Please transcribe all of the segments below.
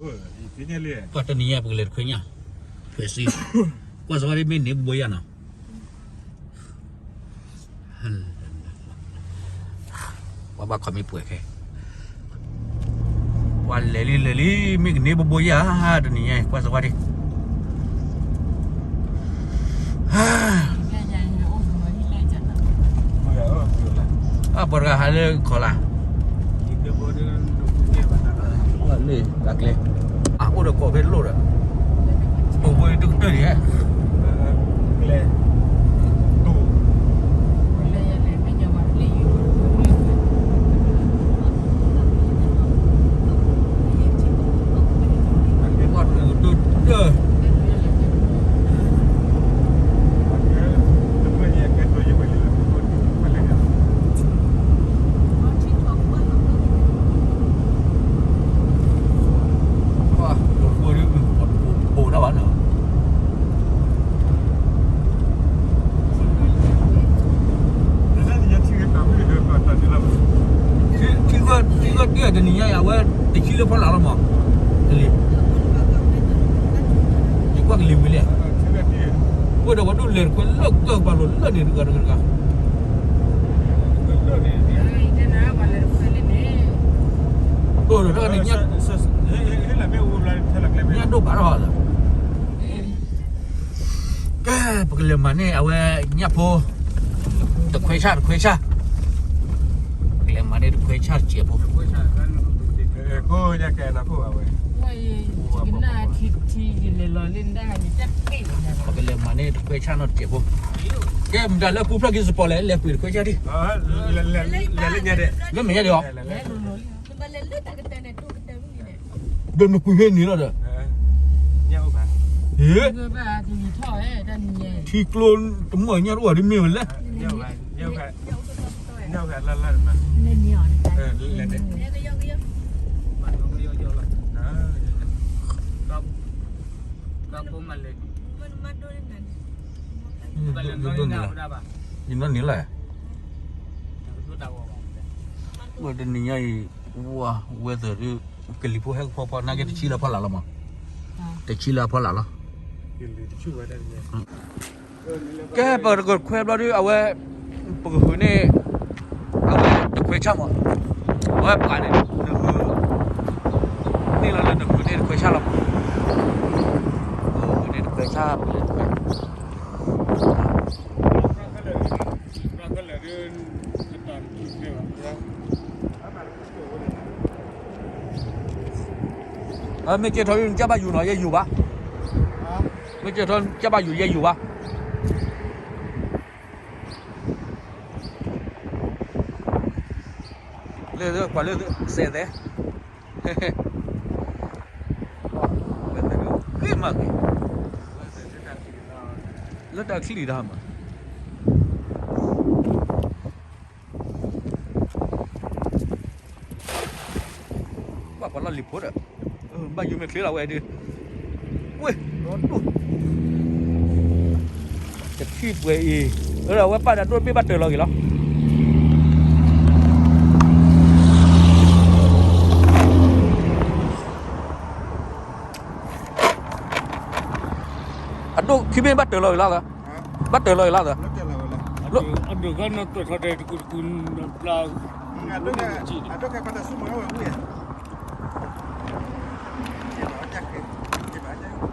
ပှၤတနံၤညါပကလဲၤတခွဲညၣ်, ခွဲးစ့, ကွၢ်စဝါဒ်မ့ၢ်န့ၣ်ဘိယၢ်နီၤ, ပှၤဘၣ်ခီမ့ၢ်ပှဲၤခဲ, ပှၤလဲၤလံလဲၤလံ, မ့ၢ်ကန့ၢ်ဘိဘိယၢ်, တနံၤညါအံၤ ကွၢ်စဝါဒ် အပှၤတဂၤဟးလၢခီလာ်, လၢတၢ်ကျဲ, အအိၣ်ဒီးကိးဖဲလိၣ်ဒီး, အိၣ်ဘိတကတၢၢ်န့ၣ်, ကျဲ, ထံဂီၢ်တံၢ်တနံၤညါအံၤ အဝဲတဆံလၢဖီလာ်လီၤမး, ကလံၤ, ယကွၢ်ကလံၤဝံၤလဲၣ်, အိၣ်ဒီးပှၤဒိၣ်လဲၤတခွဲလၢကၢၢ်ပှၤလိၤလၢန့ၣ်တဂၤတဂၤတဂၤ, အိၣ်ဒီးတၢ်န့ၣ်ညၣ်, ညၣ်ဒိၣ်ဘၣ်ထီၣ်လီၤ. ကဲ, ပကလဲၤမၤန့ၢ်အဝဲညၣ်ဖိ, တခွဲဆၣ်တခွဲဆၣ်, ပကလဲၤမၤန့ၢ်တခွဲဆၣ်တစဲးဖိ, ပကလဲၤမၤန့ၢ်တခွဲဆၣ်နီတစဲးဖိ, ကဲမတၤလၢပူဖျၢၣ်ခံစပီၤလဲၣ်, လဲၤကွံာ်တခွဲဆၣ်ဒံး, လၢမဲာ်ညါဒံး, ဒီးနကွံာ်ဖဲန့ၣ်လီၤဒီး, ထံကျိတမီၢ်ညၣ်တအိၣ်ဒ်မ့ၢ်ဝဲလဲၣ်, ယနီၢ်န့ၣ်လီၤ, တနံၤညါအံၤ, ဝဲ weather ဒ်, ကလံၤဖိဟဲကဖီဖီ နာ်က့တဆံလၢအဖီလာ်လီၤမး, တဆံလၢအဖီလာ်လီၤ. ကဲ ပကခွဲဘျီဒ်အဝဲ, ပကဟုၣ်န့ၢ်, အဝဲတခွဲဆၣ်မး, အဝဲပှၤန့ၣ်, နဟုၣ်, န့ၢ်လီၤလၢနဟုၣ်န့ၢ်တခွဲဆၣ်လီၤမး, နဟုၣ်န့ၢ်တခွဲဆၣ် ပလဲၤတခွဲ မ့ၢ်ကဲထီၣ် ကၢ်ဘၣ်ယူၤနီၤ ယဲယူၤဘၣ်, မ့ၢ်ကဲထီၣ် ကၢ်ဘၣ်ယူၤ ယဲယူၤဘၣ်, လၢပှၤလၢစဲးသဲ, ဂ့ၤမးဂ့ၤ, လၢတၢ်ချံၣ်တၢ်မး ဘၣ်ပှၤလီၢ်လံၤဖိဒီး, ဘၣ်ယိၣ်မ့ၢ်ချ့လီၤဝဲဒုး, ဝ့ၢ်, တထံၣ်ပှဲၤအံၤ, အဝဲပာ်ဒီးဒိၣ်တဘ့ၣ်ဘၣ်တၢၢ်လီၤဂ့ၤလီၤ. အဒိၣ်ခံဘ့ၣ်ဘၣ်တၢၢ်လီၤဂ့ၤလီၤ, ဘၣ်တၢၢ်လီၤဂ့ၤလီၤ, အဒိၣ်ကနတၢၢ်ထီၣ်တဲတကူတကူ,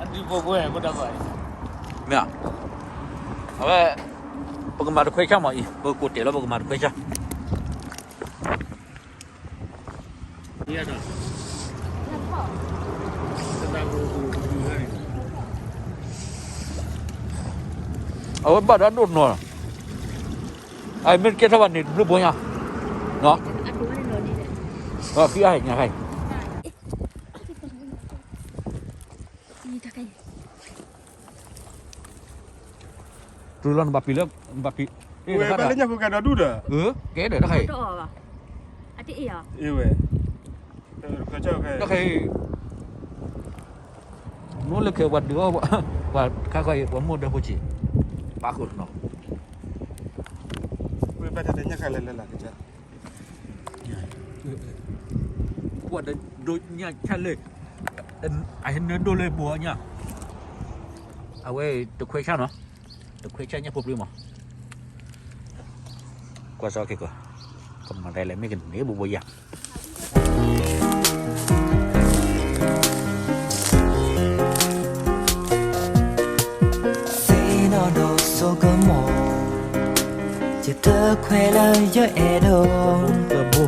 အဒုးပဝဲပတၢ်ဘၣ်, မ့ၢ်, အဝဲ, ပကမၤတခွဲဆၣ်မးအံၤ ပကကိးတဲာ်လီၤ ပကမၤတခွဲဆၣ် အဝဲဘၣ်ဒီးဒိၣ်နီၤ, အမ့ၢ်တကဲထီၣ်ဘၣ်န့ၣ် တဘျုးဘိညါ, ခံအဟဲညါခါအံၤ, တုၤလီၤနဘၣ်ပံၤလၢ, နဘၣ်ပံၤ, ဝဲဘၣ်လၢညၣ်ဖိကဲဒီးဒူၣ်ဒီး, ကဲဒီးတခါအံၤ, တခါအံၤ, တခါအံၤ, မိၢ်လၢခဲပှၤဒုးအီၣ်, ပှၤခါခါအံၤ ပှၤမိၢ်ဒၢဖိဆံး, ပာ်ဃုာ်တနီၤ, ဝဲဘၣ်တၢ်တညၣ်ခါလဲၣ်လဲၣ်လၢကစၢ်, ကွၢ်ဒီးဒိးညၣ်ဆၣ်လၢ, အဟဲနၢဒိၣ်လၢဘိအီၣ်ညၣ်, အဝဲတခွဲဆၣ်နီၤ, တခွဲဆၣ်ညၣ်ဖိပျံၤမး, ကွၢ်စ့ၢ်ကီး, ကမၤဒ်လဲၣ်မ့ၢ်ကန့ၢ်ဘိဘိယၤ သ့ၣ်နီၣ်ဒိၣ်စိကမီၤ, ယတခွဲလၢယအဲၣ်ဒိ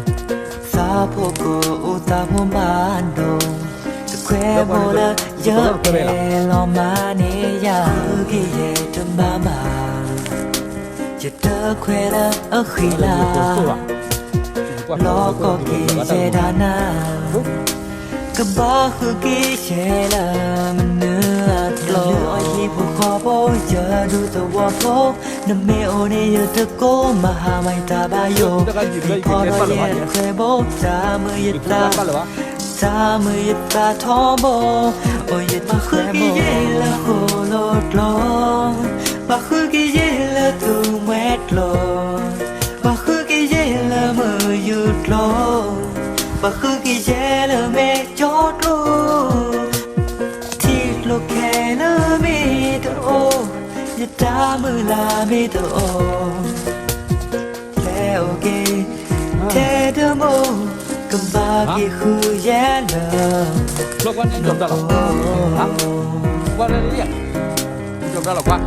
း, သးဖိကအိၣ်သးဖိမၤဒိၣ်, တခွဲဖိလၢယအဲၣ်လီၤမၤန့ၢ်ယၤ, ဃုက့ၤယဲတမၤမၤ, ယတခွဲလၢအဃံလၤ, လီၤကီၢ်က့ၤယဲဒၣ်နၤ ကဘၣ်ဃုက့ၤယဲလၢမနုၤအကျိၤ, လၢအဟံၣ်ဖိဃီဖိ ယဒူသဝီဖိ, နမ့ၢ်အိၣ်န့ၣ်ယတကိးမၤဟါမၤယတၢ်ဘၣ်ယိၣ်, မ့ၢ်ဖီဒီးယဲတခွဲဘိ, တၢ်မုာ်ယသး, တၢ်မုာ်ယသးထီဘိ, အိၣ်ယတခွဲဘိ, ဘၣ်ဃုက့ၤယဲလၢဃိၣ်လိၤကျိၤ, ဘၣ်ဃုက့ၤယဲလၢသူမှဲကျိၤ, ဘၣ်ဃုက့ၤယဲလၢမုၢ်ယူၤကျိၤ, ဘၣ်ဃုက့ၤယဲလၢမဲာ်ကၠီကျိၤ, ထံကျိၤခဲလၢာ်မ့ၢ်တအိၣ်, ယတၢ်မုၢ်လၢ်မ့ၢ်တအိၣ်, ထဲအိၣ်က့ၤ, ထဲတမုာ်, ကဘၣ်က့ၤဃုယဲလၢ ကွၢ်ကွၢ်န့ၣ် နကိး, ကွၢ်လၢလံ, နကိးလီၤကွၢ်,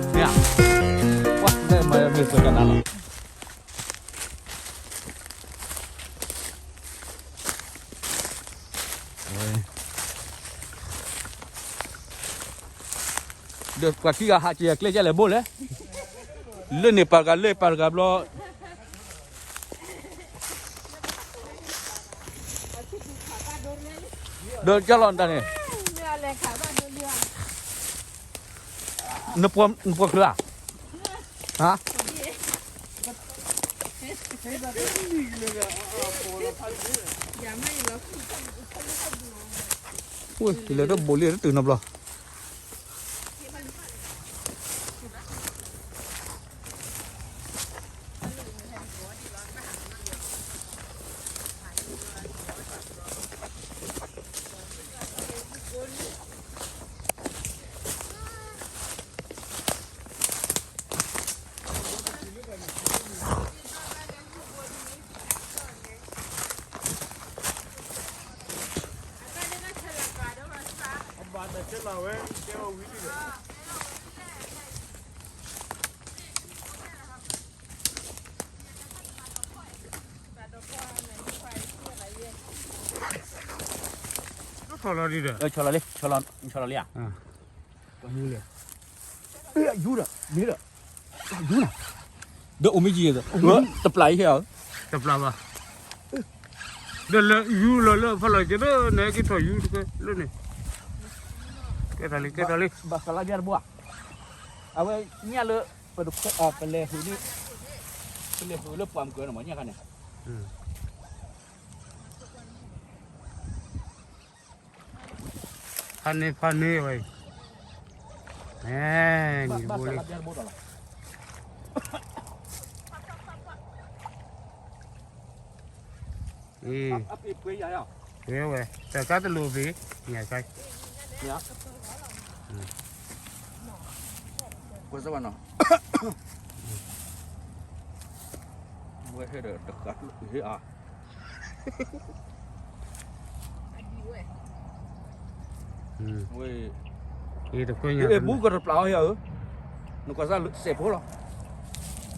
မ့ၢ်, ကွၢ်လၢမၤမ့ၢ်စၢၤကနၤလီၤ. ဒီးပှၤခံဂၤဟးက့ၤအကျဲကလဲၣ်ဘိလဲၣ်, လၢန့ၣ်ပာ်တဂၤလၢပာ်တဂၤဘျီ, ဒီးကလီၤတၢ်န့ၣ်, နပှၤချုးဧါ, ဟါ လဲၤတဘိးလံတတုၤနီတဘျီ. ဆီလီၤလံ, ဆီလီၤလံဧါ, ယူၤဒီး, မ့ၢ်ဒီး, ယူၤနၤ, ဒီးအိၣ်မ့ၢ်ယံၤ, တပျၢ်အံၤဟဲ, တပျၢ်ဘၣ်, ဒီးလၢယူၤလီၤလၢဖီလီၤက့ၤဒီး နဟဲက့ၤထီၣ်ယူၤတကဲလၢန့ၣ်, ကဲထီၣ်လံ ကဲထီၣ်လံ, ဘၣ်သးလါဘျါတဘိဧါ, အဝဲညၣ်လၢ, ပလဲၤဟုၣ်န့ၣ်, ပလဲၤဟုၣ်လၢပှၢ်မုၢ်ကၢၤန့ၣ်မ့ၢ်ညၣ်ခါန့ၣ် ဖးန့ၢ်ဖးန့ၢ်ဝဲအံၤ, နံၤတဘိလံ, အံၤ, ဝဲဝဲ, တၢ်ကါတလိာ်ဖံး, ညါခါ, ကွၢ်စၢ်ဝဲနီၤ, ဝဲဟဲဒီးတဃာ်ဟ့ၣ်အါ ဝဲ, အ့ၣ် ဘူးကတပျၢ်အီၤယၤဧၢ, နကွၢ်စၢ်စဲးဖိလီၤ,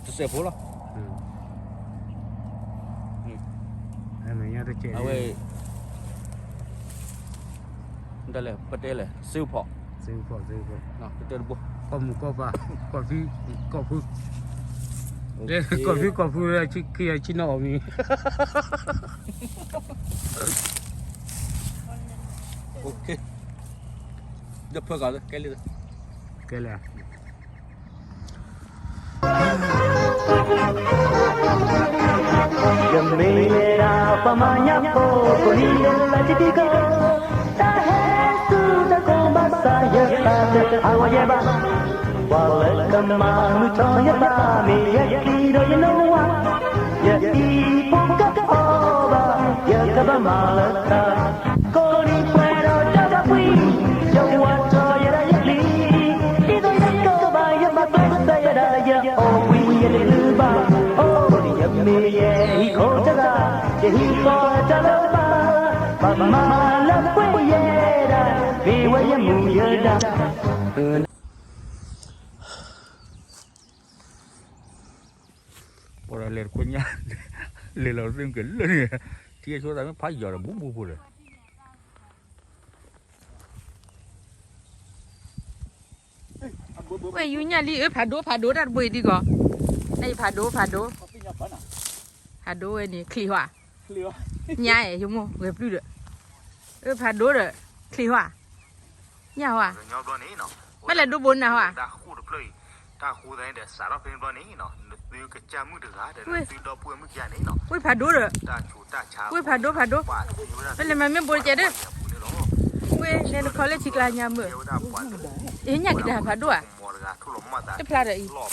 တစဲးဖိလီၤ, အဝဲ, ဒ်လဲၣ် ပတဲလဲၣ် စ့ဖိ, ပတဲတဘိ, ကီၢ်မုၢ်ကီၢ်ပၤ, ကီၢ်ဖံ, ကီၢ်ဖု, ကီၢ်ဖံကီၢ်ဖု, ခံဂၤဆံနီၤအီၤမံၤ ဒီးဖၢဂၤလၢကဲလၢ, ကဲလၢ, ယမ့ၢ်ဝဲဒၣ်ပှၤမၤညၣ်ဖိ ကိးနံၤလၢ်လၢ်တံၤတံၤကီ, တၢ်ဟဲဆူတၢ်ကိးဘၣ်ဆၣ် ယသးတဟးဂီၤယဲဘၣ်, ပှၤလၢကမၤမုာ်ထီၣ်ယသး မ့ၢ်ယချံဒီးယနိဝါ, ယအံၤဖိကအီၣ်ဘၣ် ယကဘၣ်မၤလၢတၢ်, ကိးနံၤပှဲၤ ပှၤလဲၤတခိၣ်ညၣ်, လဲၤလီၤသ့ၣ်ကလၢာ်န့ၣ်, ထံအဆိသးမ့ၢ်ဖးယီၤဒီး ဘူးဘူးဖိဒီး ဝဲယူညၣ်လံ အၢ ဖးဒိၣ်ဖးဒိၣ်တၢ်တဘိအံၤဒ်ကီး, နအံၤဖးဒိၣ်ဖးဒိၣ်, ဖးဒိၣ်ဝဲန့ၣ် ချံးဟီ, ညါအဲၣ် ယမိၢ်ဂဲၤပျုၢ်ဒီး, အၢ ဖးဒိၣ်ဒီး ချံးဟီ, ညၣ်ဟီ, ဘၣ်လဲၤဒိဘိနၤဟီ, တၢ်ဃိသတးန့ၣ်ဒီး စးထီၣ်ဖဲန့ၣ်ဘျီန့ၣ်နီၤ နသုကစၢ်မုၣ်တဂၤဒီး နသုဒီပုၢ်ဝဲၢ်မုၣ်ခံဂၤန့ၣ်နီၤ, ဝ့ၢ်ဖးဒိၣ်ဒီး, ဝ့ၢ်ဖးဒိၣ်ဖးဒိၣ်, ပလဲၤမၤမ့ၢ်ဘိတကဲဒီး, ဝ့ၢ်န့ၣ်တခီလၢထံကျါညါမုၢ်, အ့ ညၣ်ကဒါဖးဒိၣ်ဧါ, တဖျါဒီးအံၤ,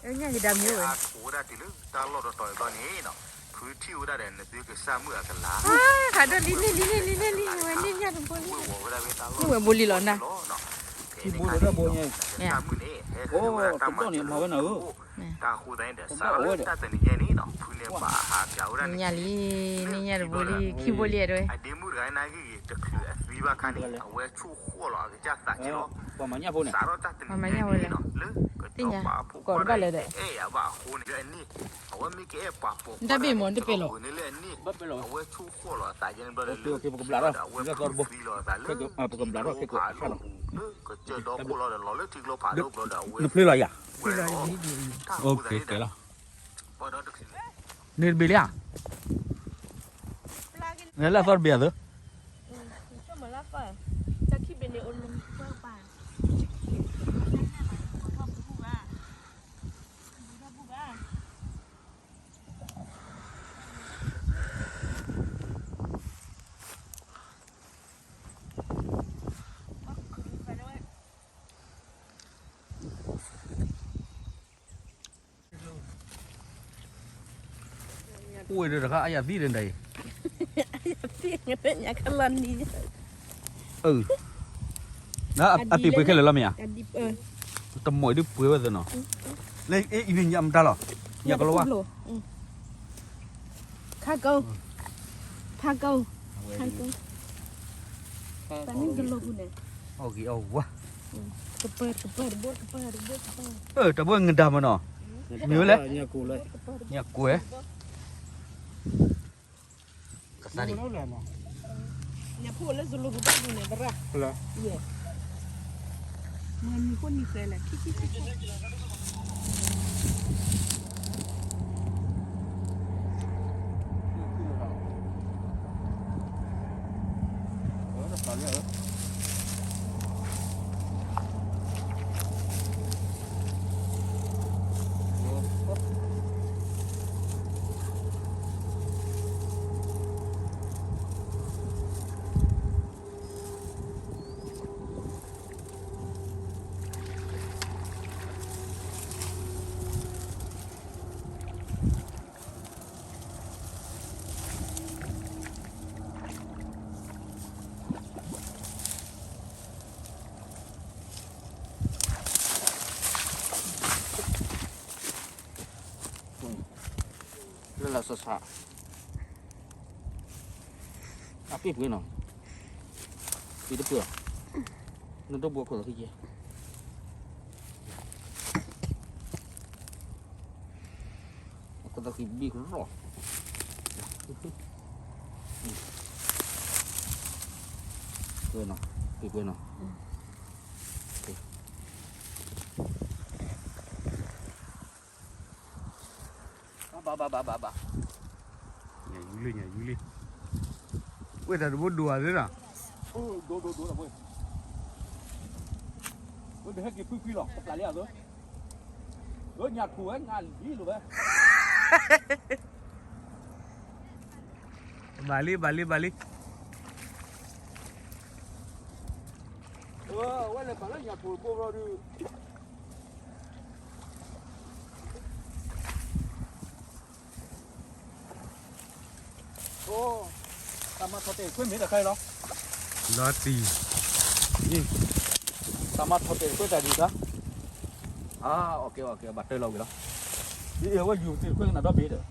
အ့ ညၣ်ကဒါမ့ၢ်ဝဲ ဖးဒိၣ်လံန့ၢ်လံန့ၢ်လံန့ၢ်လံ ဝဲန့ၣ်ညၣ်တဘိလံ, မ့ၢ်ဝဲဘိလံလီၤနၤ, ထံဘိဒီးတၢ်ဘိညါ, တဘျီန့ၣ်မၤဝဲနၤဧၢ, တဘျီအဝဲဒီး, ညၣ်လံ, န့ၢ်ညၣ်တဘိလံ ခံဘိလံအဲၣ်ဒိးဝဲ, ပှၤမၤညၣ်ဖိန့ၣ်, ပှၤမၤညၣ်ဝဲလဲၣ်, သ့ၣ်ညါ, ကိးတဘၣ်လဲၣ်ဒီး တၢ်ဘ့ၣ်မ့ၢ်တပဲလီၤ, ပကဘျးထီၣ်, ပကဘျးထီၣ်ခဲကိးဆၣ်လီၤ, နဖျ့လီၤယၤ, ဖျ့လီၤ, ကဲလီၤ, န့ၣ်တဘ့ၣ်လံဧါ, နလၢအသီတဘ့ၣ်အသၢ အိၣ်ဝဲဒၣ်တခါ အယၤသံဒၣ်အံၤ, အယၤသံ, အပ့ၤပှဲၤခဲလၢာ်လီၤမ့ၢ်ဧါ, တမိၢ်ဒုးပှဲၤဝဲသနီၤ, လၢအံၤညၣ်မတၤလီၤ, ညၣ်ကလီဝါ ခါကိ, ခါကိ, ခါကိ, တၢ်မ့ၢ်ကလိာ်ပူၤန့ၣ်, အီၣ်ဂ့ၤအီၣ်ဝါ, တဘိကပၤ, တဘိကပၤ, တဘိကပၤ, တဘိငဒါမနီၤ, မ့ၢ်ဝဲလဲၣ်, ညၣ်ကိးဝဲ, ကစၢ်ဒံး ညၣ်ဖိလၢကလိာ်ပူၤတၢ်ပူၤန့ၣ် သရၣ်, ယဲၢ်, မၤနံၤဃိနံၤဃဲလဲၣ်, ခံခံခံ လၢလၢဆးဆး အပ့ၢ်ပှ့ၤနီၤ, ပ့ၢ်တပှ့ၤ, နဒိၣ်ဘိခိၣ်လီၤခံက့, အကသးဃံဘံၣ်ကရီ, ပှ့ၤနီၤ, ပ့ၢ်ပှ့ၤနီၤ. ဘၣ်ဘၣ်ဘၣ်ဘၣ်ဘၣ်, ညၣ်ယူလံ ညၣ်ယူလံ, ဝဲတၢ်တဘိဒိၣ်ဧါသ့နီၤ, ဒိၣ်ဒိၣ်ဒိၣ်, ဝဲတဟဲက့ၤဖှံဖှံလီၤ တပျၢ်လံဧါသၢ, ညၣ်ထူၣ်ဝဲ ညၣ်လံလိာ်ဝဲ, ဘၣ်လံ ဘၣ်လံ ဘၣ်လံ, ဝဲလဲၤပာ်လၢညၣ်ထူၣ်တဘိဘျီဒုး အိ, တၢ်မၤထီၣ်တဲာ်ခွဲမ့ၢ်တခါအံၤလီၤ, လီၤတံၢ်, တၢ်မၤထီၣ်တဲာ်ခွဲတၢ်ဒ်ခါ, အကဲ အကဲ ဘၣ်တၢ်လီၤဝံၤလီၤ, ဒ်အဝဲယူၤတ့ၢ်ခွဲကနၣ်ဒီဘ့ၣ်ဒီး,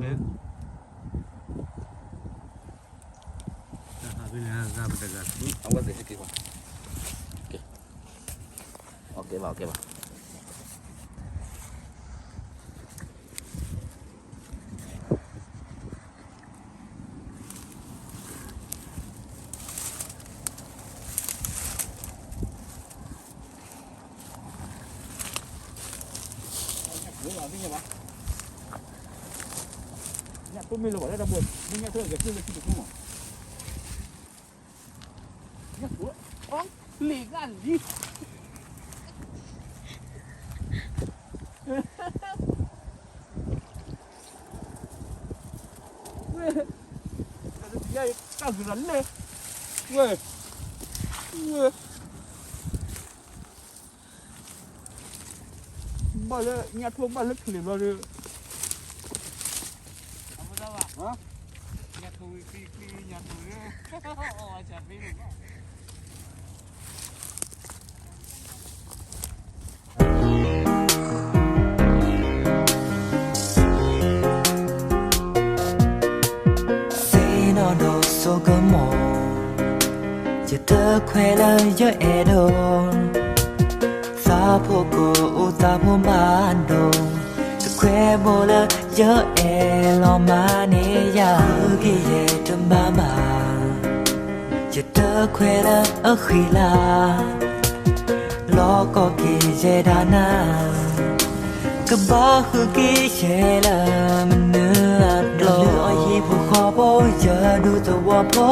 မ့ၢ် တၢ်ဟါ အဝဲသ့ၣ်ဟဲက့ၤဘၣ်, ကဲ, အကဲဘၣ်, အကဲဘၣ်. လံာ်ဂၤလံ, ဝဲ, တၢ်ဂုၤလီၤလဲၣ်, ဝဲ, ဝဲ, ဘၣ်လၢညါထိဘၣ်လၢချ့ဘျီဒီး, ညါထိဝံၤကွံာ်ကွံာ်ညါထိလၢ, အီၣ်ဝါဆၣ်ဖဲန့ၣ်ဘၣ်. သ့ၣ်နီၣ်ဒီးဆိကမိၣ်, ယတခွဲးလၢယအဲၣ်ဒိး, သးဖိကအိၣ်သးဖိမၤဒိး, တခွဲးဘိလၢယအဲၣ်လီၤမၤန့ၢ်ယၤ, ဃုက့ၤယဲတမၤမၤ ယတခွဲးလၢအဃံလၤ, လီၤကီက့ၤယဲဒၣ်နၤ, ကဘၣ်ဃုက့ၤယဲလၢမနုၤအကျိၤ, နလုၢ်အီၣ်ဟံၣ်ဖိဃီဖိ ယဒူသဝီဖိ,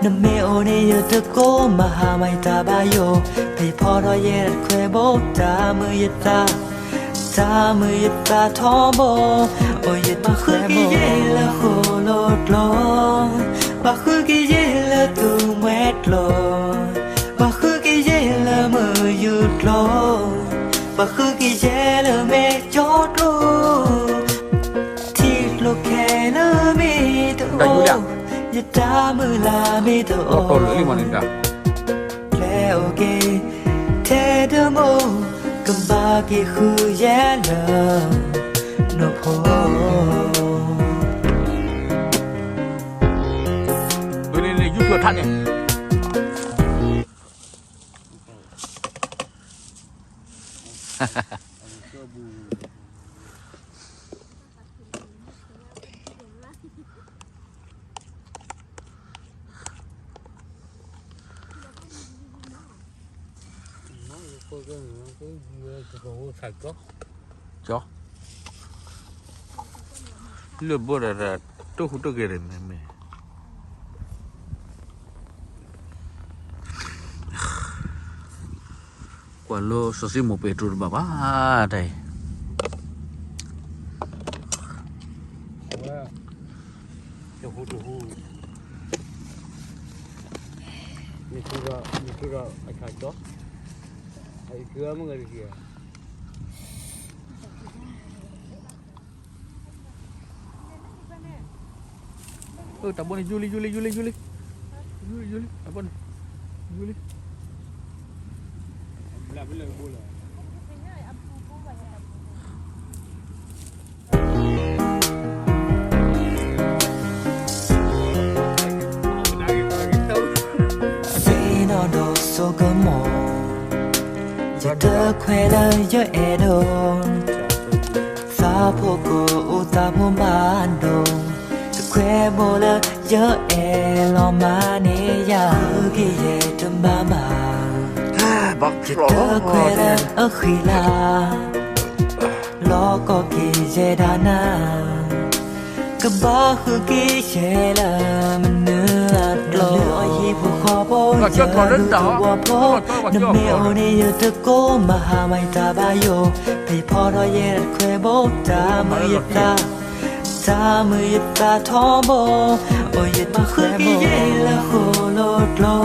နမ့ၢ်အိၣ်န့ၣ်ယတကိးမၤဟါမၤယတၢ်ဘၣ်ယိၣ်, ဖဲယဖီထီၣ်ယဲတခွဲးဘိ တၢ်မုာ်ယသး တၢ်မုာ်ယသးထီဘိ, အိၣ်ယတခွဲးဘိ, ဘၣ်ဃုက့ၤယဲလၢဃိၣ်လိၤကျိၤ, ဘၣ်ဃုက့ၤယဲလၢသူမှဲကျိၤ, ဘၣ်ဃုက့ၤယဲလၢမုာ်ယူၤကျိၤ, ဘၣ်ဃုက့ၤယဲလၢမဲာ်ကၠီကျိၤ, ထံကျိၤခဲလၢာ်မ့ၢ်တအိၣ်, ယတၢ်မုၢ်လၢ်မ့ၢ်တအိၣ်, ကျဲအိၣ်က့ၤထဲတမုာ်, ကဘၣ်က့ၤဃုယဲလၢ နဖိ န့ၣ် ယူၤဖျိထါန့ၣ် ကၠီ လၢဘိဒီး တိၢ်ဃူတိၢ်ဂဲၤန့ၣ်မ့ၢ် ကွၢ်လၢစီၤစံမိၣ်ပဲတြိတဘၣ်ဘၣ် တၢ်အံၤ တဟူတဟူ မ့ၢ်ထူဒီး မ့ၢ်ထူဒီးအဆၣ်ကၠီ အအံၤကမုၢ်ဂၤတက့ၢ် တၢ်ဘိန့ၣ် ယူၤလံ ယူၤလံ ယူၤလံ ယူၤလံ ယူၤလံ ယူၤလံ တၢ်ဘိန့ၣ် ယူၤလံ သ့ၣ်နီၣ်ဒီးဆိကမိၣ် ယတခွဲးလၢယအဲၣ်ဒိး သးဖိကအိၣ်သးဖိမၤဒိး တခွဲးဘိလၢယအဲၣ်လီၤမၤန့ၢ်ယၤ ဃုက့ၤယဲတမၤမၤ ယတခွဲးလၢအဃံလၤ လီၤကီက့ၤယဲဒၣ်နၤ ကဘၣ်ဃုက့ၤယဲလၢမနုၤအကျိၤ နလုၢ်အီၣ်ဟံၣ်ဖိဃီဖိ ယဒူသဝီဖိ နမ့ၢ်အိၣ်န့ၣ်ယတကိးမၤဟါမၤယတၢ်ဘၣ်ယိၣ် ဖဲယဖီထီၣ်ယဲတခွဲးဘိ တၢ်မုာ်ယသး တၢ်မုာ်ယသးထီဘိ အိၣ်ယတခွဲးဘိဃုက့ၤယဲလၢဃိၣ်လိၤကျိၤ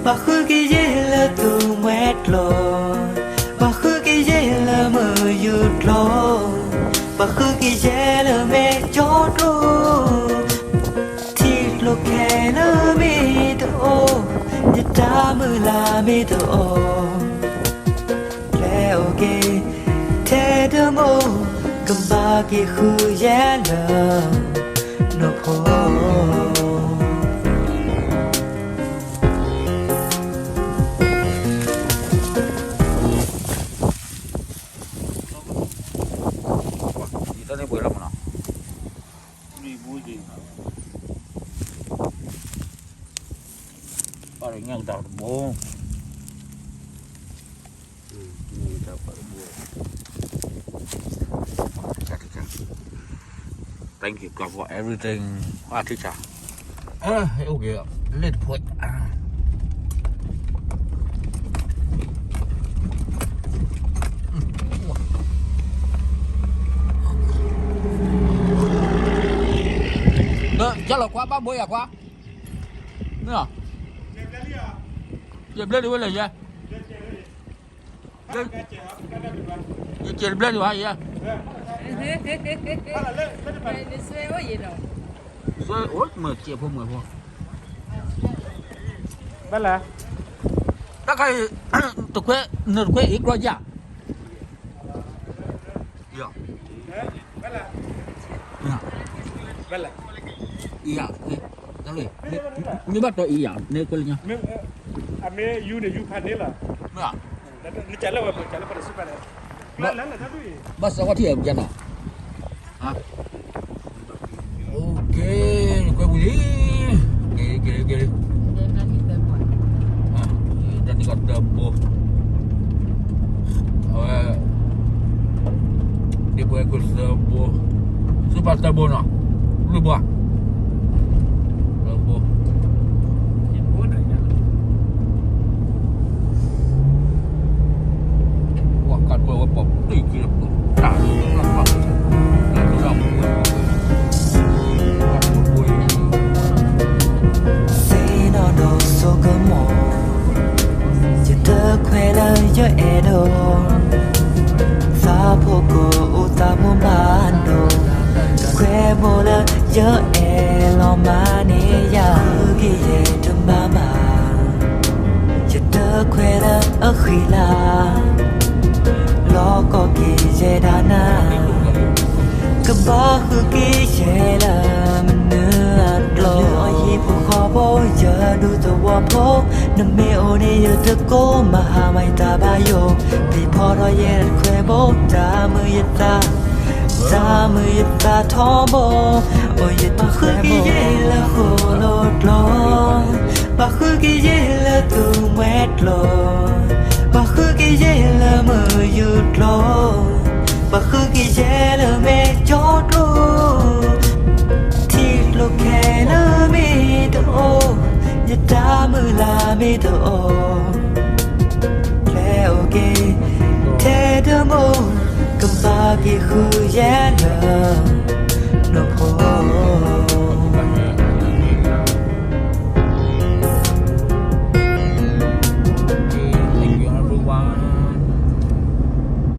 ဘၣ်ဃုက့ၤယဲလၢသူမှဲကျိၤ ဘၣ်ဃုက့ၤယဲလၢမုာ်ယူၤကျိၤ ဘၣ်ဃုက့ၤယဲလၢမဲာ်ကၠီကျိၤ ထံကျိၤခဲလၢာ်မ့ၢ်တအိၣ် ယတၢ်မုၢ်လၢ်မ့ၢ်တအိၣ် ကျဲအိၣ်က့ၤထဲတမုာ် ကဘၣ်က့ၤဃုယဲလၢ နဖိ ညၣ်ကတၢၢ်တဘိ, ညၣ်ကတၢၢ်တဘိ, တၢ်တၢၢ်, thank you God for everything, အထံၣ်ဆၣ်, အိၣ်က့ၤ, လ့ၣ်တဖှဲး, ကၢ်လီၤကွၢ်ဘၣ်ဘိယၤကွၢ်, မ့ၢ်, ယဘျဲၣ်ဒံးဝဲလဲၣ်ယဲ, ယစဲးတဘျဲၣ်ဒံးဘၣ်ယဲ, ဆွဲအိၣ်မုာ်စဲးဖိမုာ်ဖိ, ဘၣ်လဲၣ်, တၢ်ခါအံၤ, တခွဲ, နတခွဲအံၤကျီယၤ ယၤ, ယၤ, မ့ၢ်ဘၣ်တီအံၤယၤ န့ၣ်ကွဲးလၢညါ, အမ့ၢ်ယူန့ၣ် ယူဖးန့ၣ်လီၤ, မ့ၢ်, ဘၣ်စၢၤဝဲထံၣ်အပူၤကနၤ, OK, ကွဲးပူၤလံ, က့ၤ, က့ၤ, က့ၤ, တၢ်နံၣ်ကီၢ်တဘိ, အဝဲ, ဒ့ပှဲၤကွံာ်သၢဘိ, စူပာ်တဘိနီၤ, လွံၢ်ဘိ, တဘိ, ပှၤကးကွဲးဝဲပှၤတံၢ်က့ၤပတၢ်, သ့ၣ်နီၣ်ဒိၣ်စိကမီၤ, ယတခွဲးလၢယအဲၣ်ဒိး, သးဖိကအိၣ်သးမိၢ်မၤဒိၣ်, ခွဲးဘိလၢယအဲၣ်လီၤမၤန့ၢ်ယၤ, ဃုက့ၤယဲၢ်တမၤမၤ, ယတခွဲးလၢအဃံလၤ, လီၤကီက့ၤယဲၢ်ဒၣ်နၤ ကဘၣ်ဃုက့ၤယဲၢ်လၢမနုၤအကျိၤ, နမ့ၢ်အီၤဟံၣ်ဖိဃီဖိ ယဒူသဝီဖိ, နမ့ၢ်အိၣ်န့ၣ်ယတကိး မၤဟါမၤယတၢ်ဘၣ်ယိၣ်, သ့ၣ်ဖီထီၣ်ယဲၢ်တခွဲးဘိ, တၢ်မုာ်ယသး, တၢ်မုာ်ယသးထီဘိ, အိၣ်ယတခွဲးဘိ, ပာ်ဃုက့ၤယဲၢ်လၢဃိၣ်လိၤကျိၤ ပာ်ဃုက့ၤယဲၢ်လၢသူမှဲကျိၤ, ပာ်ဃုက့ၤယဲၢ်လၢမုာ်ယူၤကျိၤ, ပာ်ဃုက့ၤယဲၢ်လၢမဲာ်ကၠီကျိၤ, ထံကျိၤခဲလၢာ်မ့ၢ်တအိၣ်, ယတၢ်မုၢ်လၢ်မ့ၢ်တအိၣ်, ကျဲအိၣ်က့ၤ ထဲတမူ, ကဘၣ်က့ၤဃုယဲၢ်လၢ နဖိ